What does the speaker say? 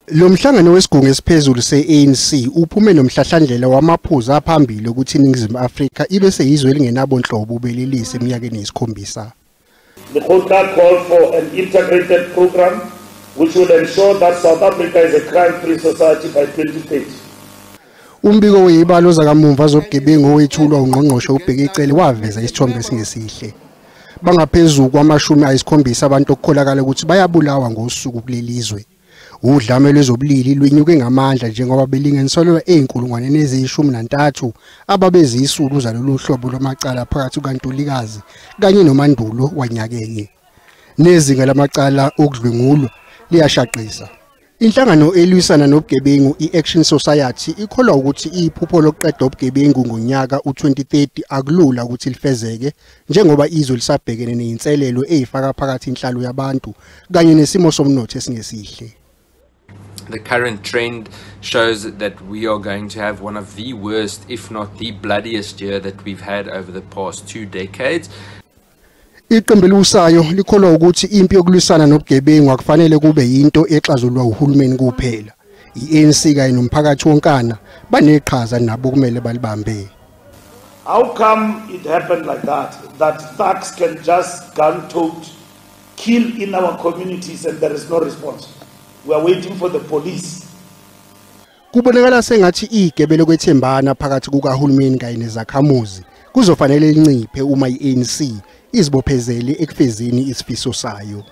Lo mhlangano wesigungu esiphezulu se-ANC uphume nomhlahlandlela wamaphuzu aphambili ukuthi iNingizimu Afrika ibe seyizwe elingenabo nhlobo ubelelisi eminyakeni eyisikhombisa. Lekgotla called for an integrated program which will ensure that South Africa is a crime-free society by 2030. Umbiko wezibalo zakamumva zobugebengu owethulwa ungqongqoshe uBheki Cele waveza isithombe esingesihle. Bangaphezulu kwama-70 abantu okukholakala ukuthi bayabulawa ngosuku kuleli zwe. Udlame lwezobulili lwenyuke ngamandla njengoba belinganiselwa 13,000 ababezisulu zalolu hlobo lwamacala phakathi kukaNtulikazi kanye noMandulo wanyakenye. Nezinga lamacala okudlwengulwa liyashaqisa. Inhlangano elwisana nobugebengu i-Action Society ikholwa ukuthi iphupho lokuqeda ubugebengu ngonyaka u-2030 akulula ukuthi lifezeke njengoba izwe lisabhekene nezinselelo ezifaka phakathi inhlalo yabantu kanye nesimo somnotho esingesihle. The current trend shows that we are going to have one of the worst, if not the bloodiest year that we've had over the past 2 decades. Iqembu elibusayo likholwa ukuthi impi yokulwisana nobugebengu akufanele kube yinto exazululwa uhulumeni kuphela. I-ANC kanye nomphakathi wonkana baneqhaza nabo kumele balibambe. How come it happened like that? That thugs can just gun-tote, kill in our communities and there is no response. We are waiting for the police. Kubonakala sengathi igebe lokwethembana phakathi kukahulumeni kanye nezakhamuzi kuzofanele linciphe uma i-ANC izibophezele ekufezeni isifiso sayo.